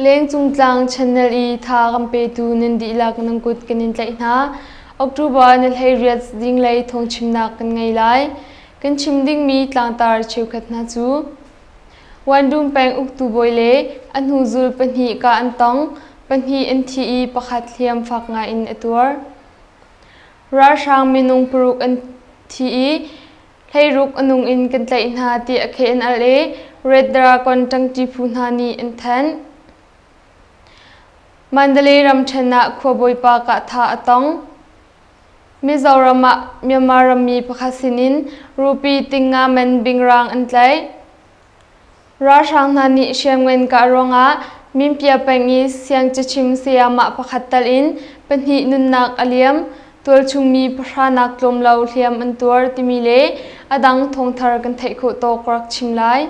Lengcung tlang channel i tha kan petu nan dihlak nan kut kan in tlaih hna. October ni 18 zinglei thawngchimnak kan ngei lai. Kan chim dingmi tlangtar cheukhat hna cu Wandum peng uktu bawi le a hnuzul pahnih kah an tong, pahnih an thi i pakhat hliam fak ngai in a tuar. Ralhrang minung paruk an thi i 16 a nung in kan tlaih hna tiah KNL i Red Dragon ṭangṭi phu hna nih an thanh. Mandalay ramṭhen ah khuabawipa kahthah a tong. Mizoram ah Myanmar rammi pakhat sinin rupee tingnga man bingrang an tlaih. Ralhrang hna nih hriamngan kah ruangah Minpia peng i siangcachim sayamah pakhat tal in pahnih nunnak a liam, tualchung mi pahra nak tlawm lo hliam an tuar timi le a dang thawngthar kan theih khawh tawk rak chim lai.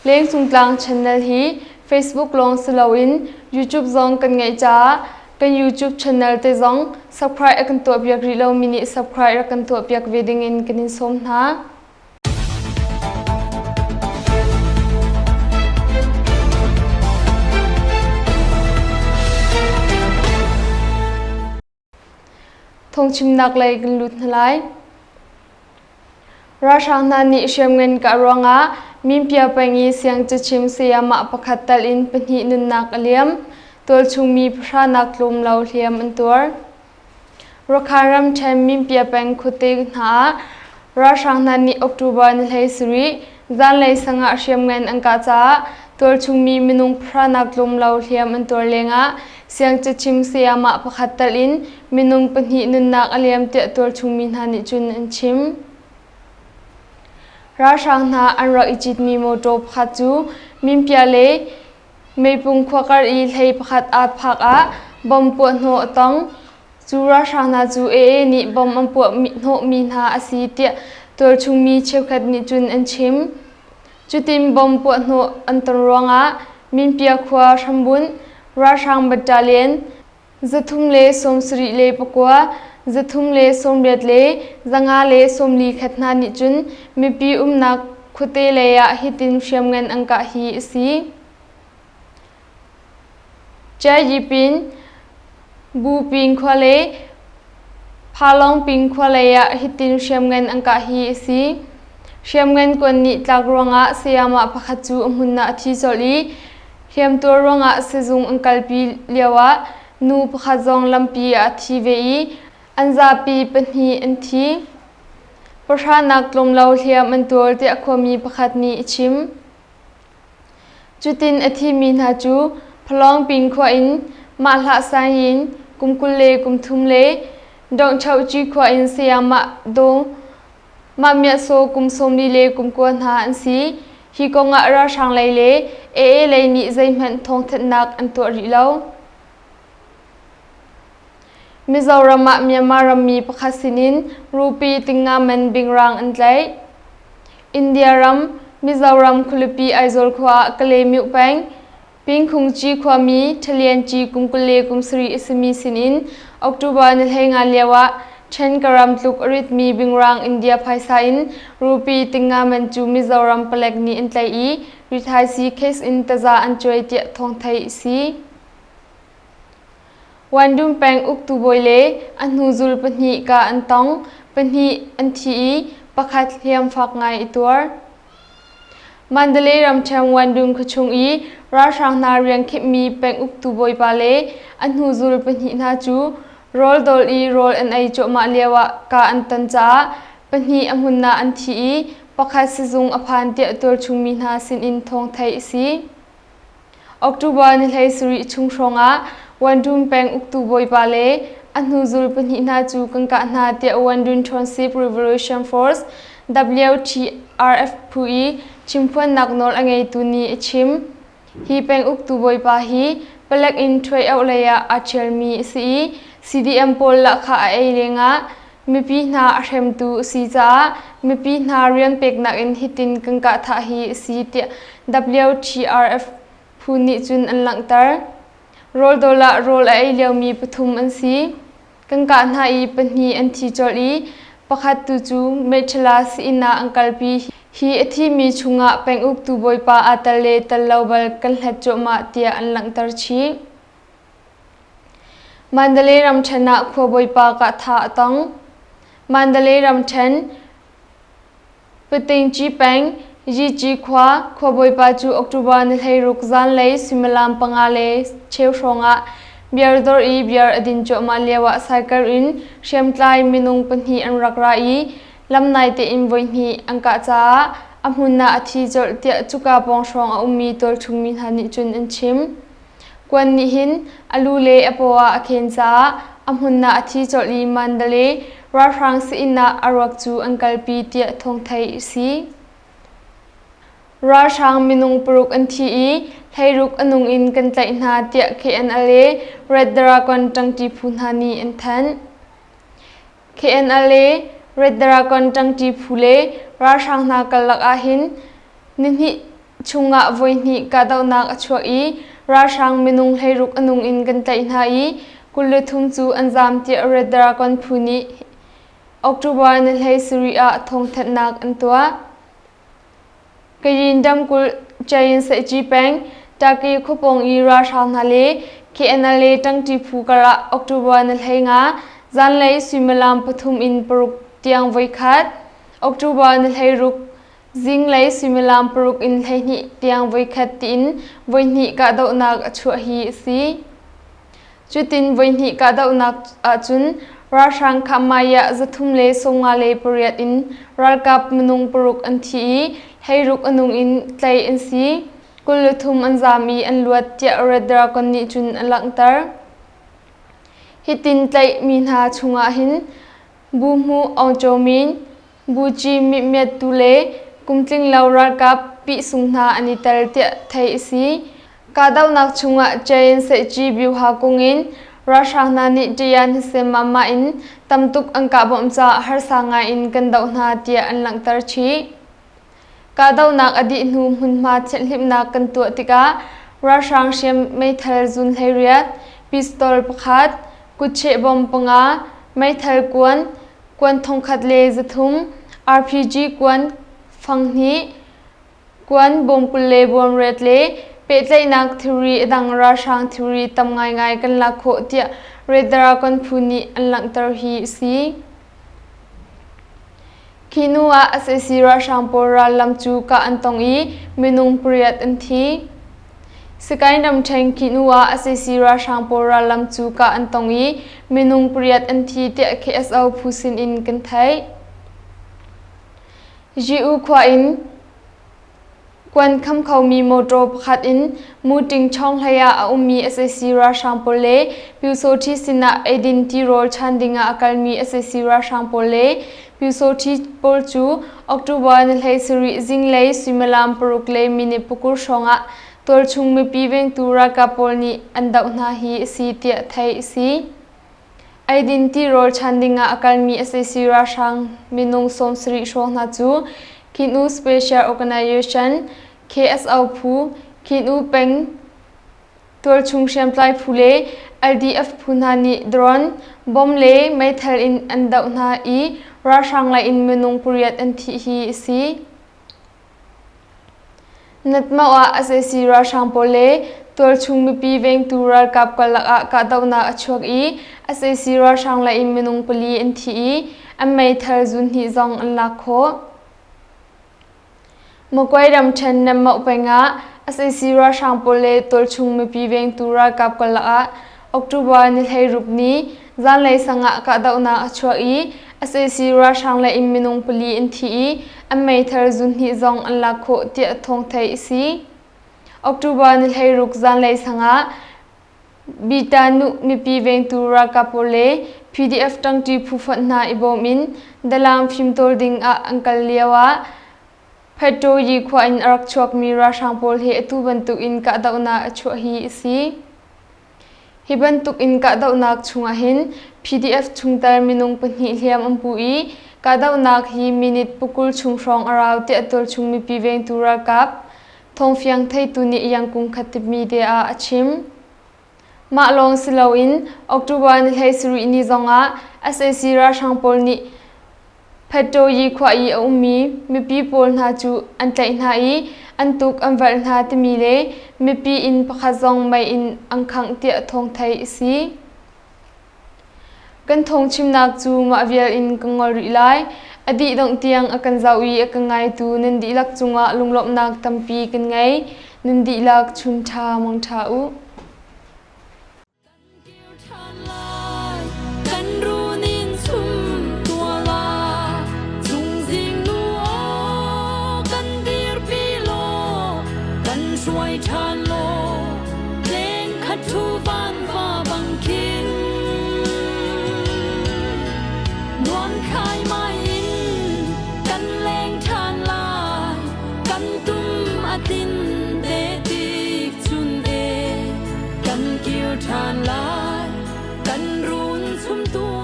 Lengcungtlang channel hi Facebook lawng si loin YouTube zong kan ngeih caah kan YouTube channel te zong subscribe a kan tuahpiak rih lomi nih subscribe rak kan tuahpiak ve dingin kan in sawm hna. Phungchimnak lei kan lut hna lai. Ralhrang hna nih hriamngan kah ruangah Minpia peng i siangcachim sayamah pakhat tal in pahnih nunnak a liam. Tualchung mi pahra nak tlawm lo hliam an tuar. Rakhine ramṭhen Minpia peng khuate hna ah ralhrang hna nih October ni 17 zanlei sang ah hriamngan an kah caah tualchung mi minung pahra nak tlawm lo hliam an tuar lengah siangcachim sayamah pakhat tal in minung pahnih nunnak a liam tiah tualchung mi hna nih cun an chim. Ralhrang hna an rak i citmi mawṭaw pakhat cu Minpia le Meipung khua kar i hlei pakhat aa phak ah bom puahhnawh a tong. Cu ralhrang hna cu AA nih bom an puah hnawhmi hna a si tiah tualchung mi cheukhat nih cun an chim. Cutin bom puahhnawh an ton ruangah Minpia khua hrambunh ralhrang battalion 379, 388 le 141 hna nih cun mipi umnak khuate lei ah hitin hriamngan an kah hi a si. Jayipin, Buping khua le Phalongping khua lei ah hitin hriamngan an kah hi a si. Hriamngan kuan nih tlak ruangah sayamah pakhat cu a hmun ah a thi colh i Hliamtuar ruangah sizung an kalpi lioah nu pakhat zong lampi ah a thi ve i an zapi pahnih an thi. Pahranak tlawmlo hliam an tuar tiah khuami pakhat nih a chim. Cutin a thimi hna cu Phalawngping khua in Mahlah Saing kum 23 le Dongchohci khua in Sayamah Dawng Mah miahsaw kum 49 hna an si. Hi kongah ralhrang lei le AA lei nih zeihmanh thawngthanhnak an tuah rih lo. Mizoram ah Myanmar rammi pakhat sinin rupee tingnga man bingrang an tlaih. India ram, Mizoram khualipi Aizawl khua ah Kalaymyo peng, Pingkhungci khuami Ṭhalianci kum 27 a simi sinin October ni 15 lioah Ṭhenkaram tluk a ritmi bingrang India phaisa in rupee tingnga man cu Mizoram palek nih an tlaih i rithaisii case in taza an cuai tiah thawng theih a si. Wandum peng uktu bawi le a hnuzul pahnih kah an tong, pahnih an thi i pakhat hliam fak ngai a tuar. Mandalay ramṭhen Wandun khuachung i ralhrang hna rian khimhmi penguktu bawipa le a hnuzul pahnih hna cu rawl dawl i rawl an ei cuahmah lioah kah an ton caah pahnih a hmun ah an thi i pakhat sizung a phan tiah tualchungmi hna sinin thawng theih a si. October ni 17 chung hrawngah Wandun peng uktu bawipa le a hnuzul pahnih hna cu kan kah hna tiah Wandun Township Revolution Force WTRF phu i chimphuannak nawl a ngeitu nih a chim. Hi peng uktu bawipa hi palek in ṭhuai auh lei ah aa ṭhialmi a si i CDM pawl lahkhah a ei lengah mipi hna a hremtu a si caah mipi hna rian peknak in hitin kan kah thah hi a si tiah WTRF phu nih cun an langhter. Rawldawl ah rawl a ei liomi pathum an si. Kan kah hna i pahnih an thi colh i pakhat tu cu Mechala sii-inn ah an kalpi. Hi a thimi chungah penguktu bawipa aa tel le tel lo bal kan hlat cuahmah tiah an langhter chih. Mandalay ramṭhen ah khuabawipa kahthah a tong. Mandalay ramṭhen Patingci peng Yici khua khuabawipa cu October ni 16 zanlei suimilam panga le cheu hrawngah beer dawr i beer a din cuahmah lioah cycle in hriamtlai minung pahnih an rak ra i lamnai tein voihnih an kah caah a hmun ah a thi colh tiah cuka pawng hrawng a ummi tualchung mi hna nih cun an chim. Kuan nih hin a lu le a paw ah a khen caah a hmun ah a thi colh i Mandalay ralhrang sii-inn ah a ruak cu an kalpi tiah thawng theih a si. Ralhrang minung paruk an thi i 16 a nung in kan tlaih hna tiah KNLA Red Dragon ṭangṭi phu hna nih an thanh. KNLA Red Dragon ṭangṭi phu le ralhrang hna karlak ahhin nihnih chungah voihnih kahdohnak a chuak i ralhrang minung 16 a nung in kan tlaih hna i 23 cu an zaam tiah Red Dragon phu nih October ni 17 ah thawngthanhnak an tuah. Kayin ramkulh Chayin Saihci peng Taki khuapawng i ralhrang hna le KNLA ṭangṭi phu karah October ni 15 zanlei suimilam pathum in paruk tiang voikhat, October ni 16 zinglei suimilam paruk in 12 tiang voikhat tiin voihnih kahdohnak a chuah hi a si. Cutin voihnih kahdohnak ahcun ralhrang Khahmaiah 358 in ralkap minung paruk an thi i 16 a nung in tlaih an si. 23 an zaam i an luat tiah Red Dragon nih cun a langhter. Hitin tlaihmi hna chungah hin Buhmu Aung Kyaw Min, Buci Mihmiattu le kumtlinglo ralkap pihsung hna an i tel tiah theih a si. Kahdohnak chungah Jain Sehci Byuha kung in ralhrang hna nih ṭian hmasem mah in tamtuk an kah bawmh caah harsa ngai in kan doh hna tiah an langhter chih. Kahdohnak a dih hnu hmunhma thianhhlimhnak kan tuah tikah ralhrang hriam meithal zun 18, pistol pakhat, kutcheh bom panga, meithal kuan, kuan 1300, RPG kuan fanghnih, kuan bawm 20 le bawm riat le pehtlaihnak thilri a dang ralhrang thilri tam ngaingai kan lak khawh tiah Red Dragon phu nih an langhter hi a si. Khi hnu ah sac ralhrang pawl rallam cu kah an tong i minung pariat an thi. Sakae ramṭhen khi hnu ah sac ralhrang pawl rallam cu kah an tong i minung pariat an thi tiah KSO phu sin in kan theih. Jiu khua in Kuan kham khomi mawṭaw pakhat in Muṭing Chawnghlei ah a ummi sac ralhrang pawl le Pyusawṭhi sinah eidin tirawl chan dingah a kalmi sac ralhrang pawl le Pyusawṭhi pawl cu October ni 17 zinglei suimilam paruk le minute pakul hrawngah tualchung mipi vengtu ralkap pawl nih an doh hna hi a si tiah theih a si. Eidin tirawl chan dingah a kalmi sac ralhrang minung 70 hrawng hna cu Khin-U Special Organization KSO phu, Khin-U peng tualchung hriamtlai phu le LDF phu hna nih drone, bom le meithal in an doh hna i ralhrang lei in minung pariat an thih hi a si. Natmauh ah sac ralhrang pawl le tualchung mipi vengtu ralkap karlak ah kahdohnak a chuak i sac ralhrang lei in minung pali an thi i an meithal zun hnih zong an lak khawh. Magway ramṭhen Nammoh peng ah sac ralhrang pawl le tualchung mipi vengtu ralkap karlak ah October ni 16 ni zanlei sang ah kahdohnak a chuak i sac ralhrang lei in minung pali an thi i an meithal zun hnih zong an lak khawh tiah thawng theih a si. October ni 16 zanlei sang ah Bita-nuh mipi vengtu ralkap pawl le PDF ṭangṭi phu fonh hna i bawm in Dalam fimtawl ding ah an kal lio ah Phaṭawi khua in a rak chuakmi ralhrang pawl he atu bantuk in kahdohnak a chuah hi a si. Hi bantuk in kahdohnak chungah hin PDF chungtel minung pahnih hliam an pu i kahdohnak hi minute pakul chung hrawng a rau tiah tualchung mipi vengtu ralkap thawngfiang theitu nih Yangkung Khatip media ah a chim. Mah lawng si loin October ni 17 ni zongah sac ralhrang pawl nih. Phetṭawi khua i a ummi mipi pawl hna cu an tlaih hna i an tuk an valh hna timi le mipi inn pakhat zong mei in an khangh tiah thawng theih a si. Kan thawngchimnak cu mah vial in ka ngol rih lai. A dih dongh tiang a kan zoh i a kan ngaitu nan dihlak cungah lunglawmhnak tampi kan ngei. Nan dihlak chun ṭha mang ṭha u. Kan runin chum tua la Chungzing nu aw kan dirpi law kan hruai ṭhan law leng khat thu van va bang khin nuam khai mai in kan leng ṭhan lai kan tum a tin te tik chun e kan kir ṭhan lai kan run chum tua.